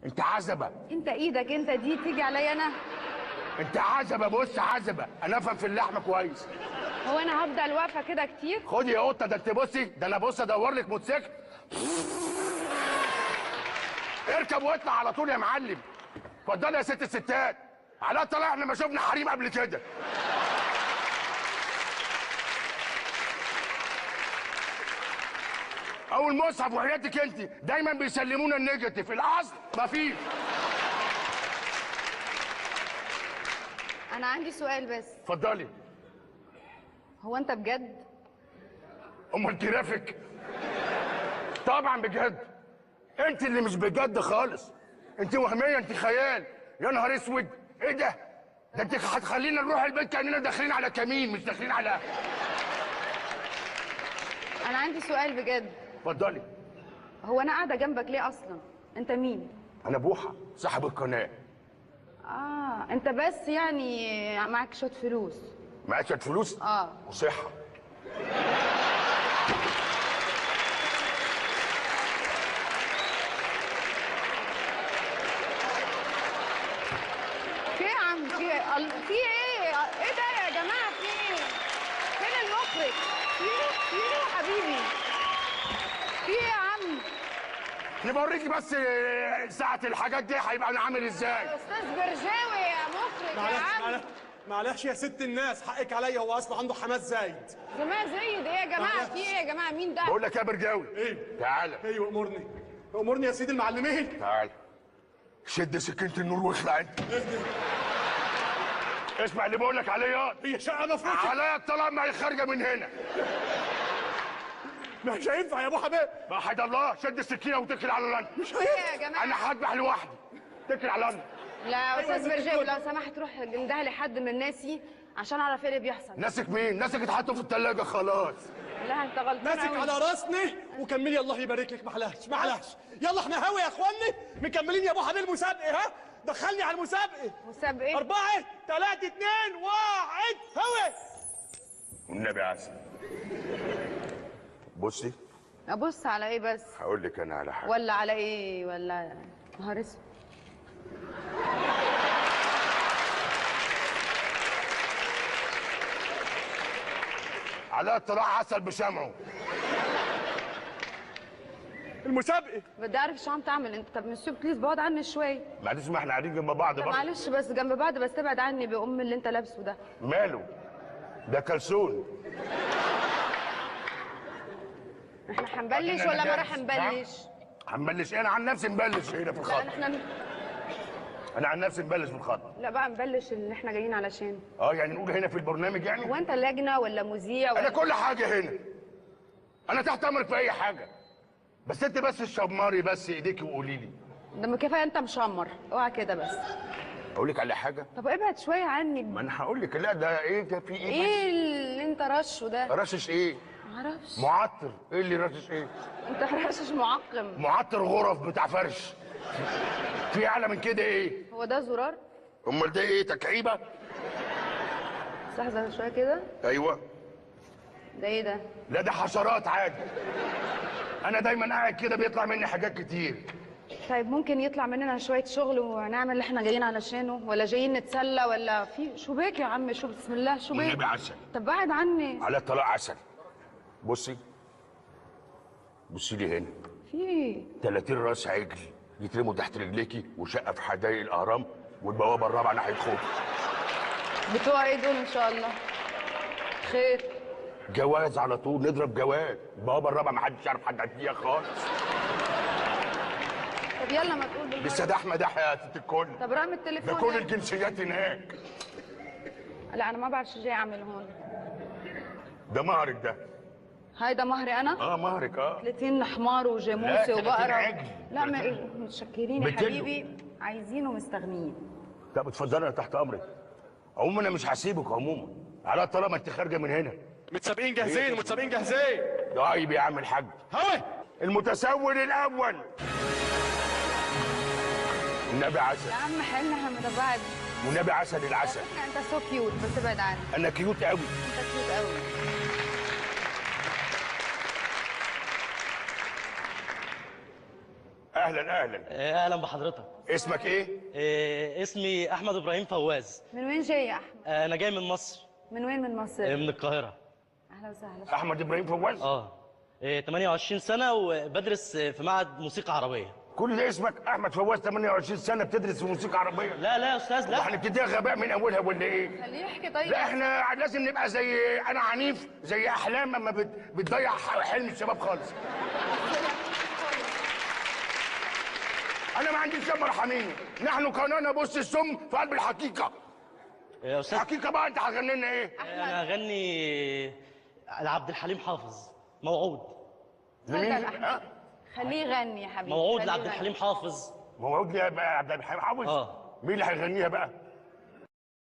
انت عزبه. انت ايدك انت دي تيجي عليا انا؟ انت عزبه. بص عزبه، انا افهم في اللحمة كويس. هو انا هفضل واقفة كده كتير؟ خدي يا قطة، ده انت بصي، ده انا بص ادور لك موتوسيكل. اركب واطلع على طول يا معلم. اتفضلي يا ست الستات. على طلع احنا ما شفنا حريم قبل كده. اول مصحف وحياتك انت دايما بيسلمونا ال negative، الاصل مفيش. انا عندي سؤال بس. اتفضلي. هو انت بجد؟ امال جرافيك؟ طبعا بجد. انت اللي مش بجد خالص، انت وهمية، انت خيال. يا نهار اسود، ايه ده؟ ده انت هتخلينا نروح البيت كاننا داخلين على كمين، مش داخلين على. انا عندي سؤال بجد. اتفضلي. هو انا قاعدة جنبك ليه اصلا؟ انت مين؟ انا بوحه صاحب القناة. اه انت بس يعني معاك شوية فلوس. معاك شوية فلوس؟ اه وصحة. في ايه يا عم؟ في ايه؟ في ايه؟ ايه ده يا جماعة؟ في ايه؟ فين المخرج؟ في ايه يا حبيبي؟ في ايه يا عم؟ انا بوريكي بس ساعة الحاجات دي هيبقى انا عامل ازاي. يا استاذ برجاوي يا مخرج يا عم. معلش يا ست الناس، حقك عليا، هو اصلا عنده حماس زايد. حماس زايد ايه يا جماعة؟ في ايه يا جماعة؟ مين ده؟ بقول لك يا برجاوي. ايه؟ تعالى. ايوه امرني، امرني يا سيدي المعلمين. تعالى. شد سكينة النور واخلع انت. اسمع اللي بقول لك عليه ياض. هي شقه مفروشه. عليا الطلاق ما هي خارجه من هنا. مش هينفع يا ابو حبيب. وحد الله، شد السكينة واتكل على الله. مش هينفع يا جماعة، انا هذبح لوحدي. اتكل على الله. لا يا استاذ برجاوي لو سمحت روح انده لحد من ناسي عشان اعرف ايه اللي بيحصل. ناسك مين؟ ناسك اتحطوا في الثلاجة خلاص. لا انت غلطان. ناسك على راسني وكملي، الله يبارك لك. معلش معلش، يلا احنا هاوي يا اخواني، مكملين يا ابو حبيب المسابقة. ها دخلني على المسابقة. مسابقة 4 3 2 1 هوي. والنبي عسل. بصي. ابص على ايه بس؟ هقول لك انا على حاجة. ولا على ايه؟ ولا نهار اسود. على اطلاع عسل بشمعه. المسابقة. بدي اعرف شو عم تعمل انت. طب monsieur please بعد عني شوي. معلش ما احنا قاعدين جنب بعض برضه. معلش بس جنب بعض، بس تبعد عني بأم اللي انت لابسه ده. ماله؟ ده كلسون. احنا هنبلش ولا ما راح نبلش؟ هنبلش. انا عن نفسي نبلش هنا في الخط. لا احنا انا عن نفسي نبلش في الخط. لا بقى نبلش اللي احنا جايين علشان. اه يعني نقول هنا في البرنامج يعني؟ هو انت لجنة ولا مذيع ولا انا كل حاجة هنا. انا تحت امرك في اي حاجة. بس انت بس شمري بس ايديكي وقولي لي. ده ما كفاية انت مشمر، اوعى كده بس. اقول لك على حاجة؟ طب ابعد شوية عني. ما انا هقول لك. لا ده ايه ده؟ في ايه؟ ايه اللي انت رشه ده؟ رشش ايه؟ معرفش. معطر. ايه اللي رشش ايه؟ انت رشش معقم. معطر غرف بتاع فرش. في اعلى من كده ايه؟ هو ده زرار؟ امال ده ايه؟ تكعيبه؟ لحظة شوية كده. ايوه. ده ايه ده؟ لا ده حشرات عادي. انا دايما قاعد كده بيطلع مني حاجات كتير. طيب ممكن يطلع مننا شوية شغل ونعمل اللي احنا جايين علشانه، ولا جايين نتسلى، ولا في شو بك يا عم؟ شو بسم الله شو بك؟ والنبي عسل. طب بعد عني. على الطلاق عسل. بصي بصي لي هنا. في ايه؟ 30 راس عجل يترموا تحت رجليكي، وشقه في حدائق الاهرام، والبوابه الرابعة ناحية خوف. بتوع ايه دول ان شاء الله؟ خير. جواز على طول، نضرب جواز. البوابة الرابعة ما حدش يعرف حد فيها خالص. طب يلا ما تقول بالمرة. لسه ده احمد يحيى يا ست الكل. طب رقم التليفون. ده كل الجنسيات هناك. لا انا ما بعرف شو جاي اعمل هون. ده مهرك ده. هاي ده مهري انا؟ اه مهرك. اه 30 حمار وجاموسه وبقره. عجل. لا متشكرين يا حبيبي، عايزين ومستغنيين. طب اتفضلي انا تحت امرك. عموما انا مش هسيبك عموما، على طالما انت خارجه من هنا. متسابقين جاهزين، متسابقين جاهزين. طيب يا عم الحاج. هوي. المتسول الاول. النبي عسل. يا عم حلنا بعد. والنبي عسل العسل. انت so cute، بس ابعد عني. انا cute قوي. انت cute قوي. اهلا اهلا. اهلا بحضرتك. اسمك ايه؟ اسمي احمد ابراهيم فواز. من وين جاي يا احمد؟ انا جاي من مصر. من وين من مصر؟ من القاهرة. اهلا وسهلا. احمد ابراهيم فواز؟ 28 سنة وبدرس في معهد موسيقى عربية. كل ده اسمك احمد فواز 28 سنة بتدرس في موسيقى عربية؟ لا لا يا استاذ لا. وهنبتديها غباء من اولها ولا ايه؟ خليه يحكي. طيب لا احنا لازم نبقى زي انا عنيف زي احلام اما بتضيع حلم الشباب خالص. انا ما عنديش شاب ارحميني، نحن قناة بص السم في قلب الحقيقة. يا استاذ الحقيقة بقى انت هتغني لنا ايه؟ انا هغني لعبد الحليم حافظ موعود. اتفضل احمد. خليه يغني يا حبيبي. موعود لعبد الحليم حافظ. موعود لعبد الحليم حافظ؟ اه. مين اللي هيغنيها بقى؟